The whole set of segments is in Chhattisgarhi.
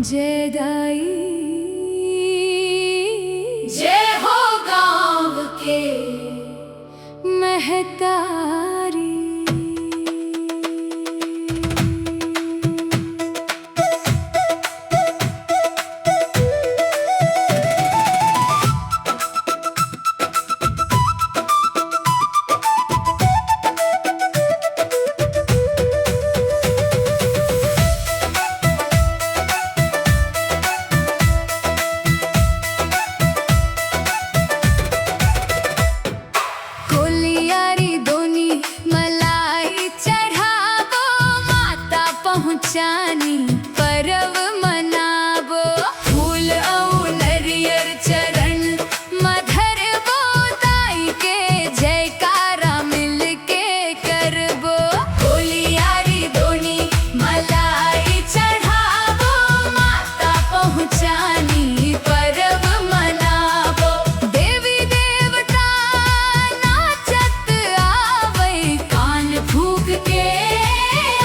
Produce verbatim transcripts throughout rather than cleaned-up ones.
जय दाई, जय हो गांव के महतारी। कोलियारी दोनी मलाई चढ़ाबो, माता पहुँचानी परब मनाबो। फूल अउ नरियर चरण म धरबो, दाई के जयकारा मिलके करबो। कोलियारी दोनी मलाई चढ़ाबो, माता पहुँचानी परब मनाबो। देवी देवता नाचत आवै, कान फूंक के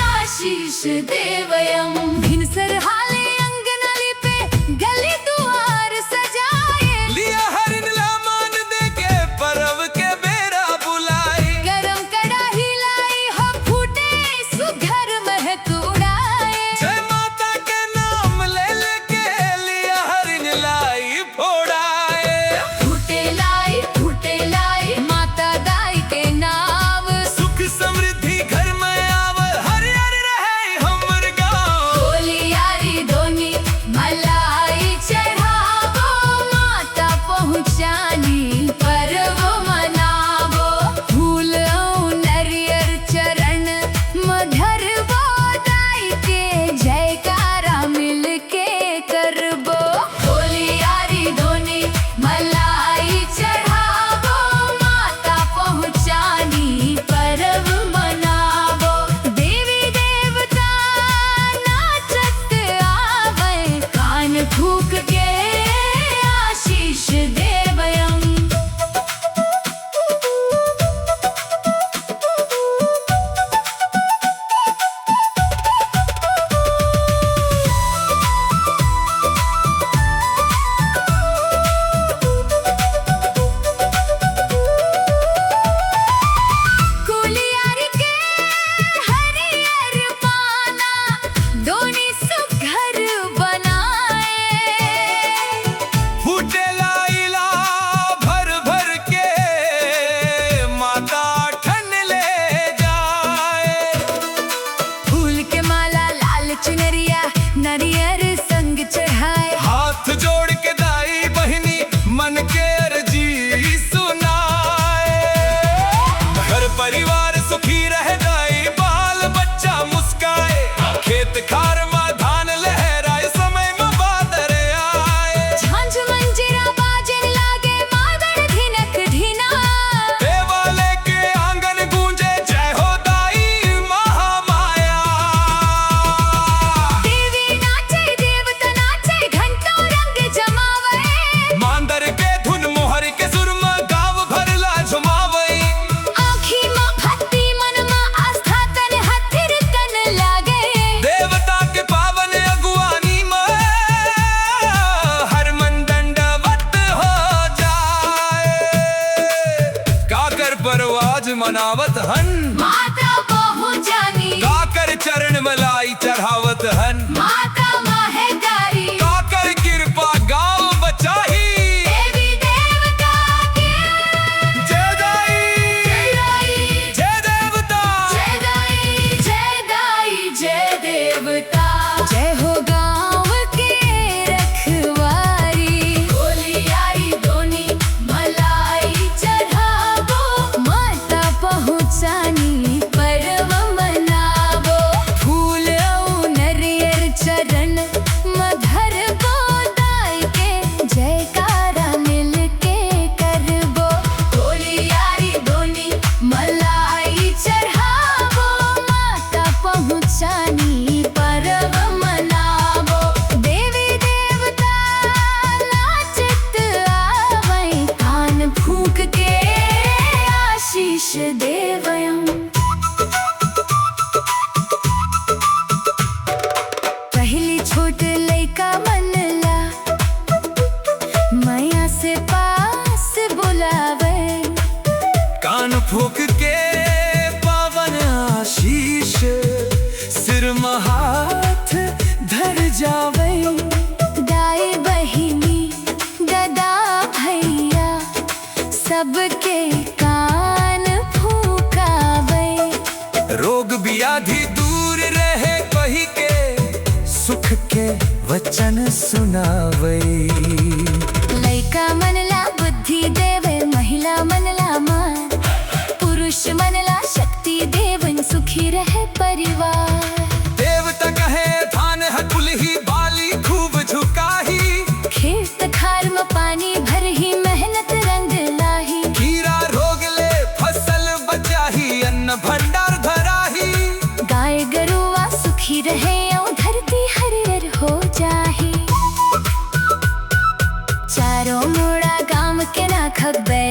आशीष देवै हम। भिनसर हाले अंगना लिपे, गली दुआर सजाए। लिया हरिन ला मान देके, परब के बेरा बुलाए। गरम कड़ाही लाई हो, फूटे सुघर महक उड़ाए। जय माता के नाम ले लेके, लिया हरिन लाई फोड़ाए। फूटे लाई, फूटे लाई, माता दाई के नाव। सुख समृद्धि घर में आव, हरियर रहे हमर गाँव। कोलियारी दोनी मलाई चढ़ाबो, माता पहुँचानी परब मनाबो। फूल अउ नरियर चरण म धरबो, दाई के जयकारा मिलके करबो। कोलियारी दोनी मलाई चढ़ाबो, माता पहुँचानी परब मनाबो। देवी देवता नाचत आवै, कान फूंक के आशीष देवै हम। कोलियारी के हरियर पाना, दोनी सुघर बनाए। फूटे लाई ला भर भर के, माता ठन ले जाए। फूल के माला, लाल चुनरिया, नरियर संग चढ़ाए। हाथ जोड़ के दाई बहिनी, मन के अर्जी सुनाए। घर परिवार सुखी रहे दाई, बाल बच्चा मुस्काए। खेत खार मा धान लहराए, समय मा बादर आए। झांझ मंजीरा बाजन लागे, मादड़ धिनक धिना। देवालय के आंगन गूंजे, जय हो दाई महामाया। देवी नाचे, देवता नाचे, घंटो रंग जमावे। मांदर के धुन, मोहर के सुर मा, गांव भर ला झुमावे। आँखी मा भक्ति, मन मा आस्था, तन हा थिरकन लागे। देवता के पावन अगुवानी मा, हर मन दंडवत हो जाए। काकर परवाज मनावत हन, माता पहुँचानी। काकर चरण मा लाई चढ़ावत हन, माता महतारी। काकर कृपा गाँव बचाही, देवी देवता के। जय दाई, जय दाई, जय देवता, जय दाई, जय दाई, जय देवता। जय हो गाँव के रखवारी। कोलियारी दोनी मलाई चढ़ाबो, माता पहुँचानी परब मनाबो। फूल अउ नरियर व्याधि दूर रहे कहि के सुख के वचन सुनावई। लइका मन ला बुद्धि देवे, महिला मन ला मान, पुरुष मन ला शक्ति देवन, सुखी रहे परिवार। देवता कहे धान ह कुलही बाली, खूब झुकाही। खेत खार म पानी भरही, मेहनत रंग लाही। कीरा रोग ले फसल बचाही, अन्न भंडार धराही। गाय गरुवा सुखी रहे, अउ धरती हरियर हो जाही। चारों मुड़ा गांव के नाखक बैल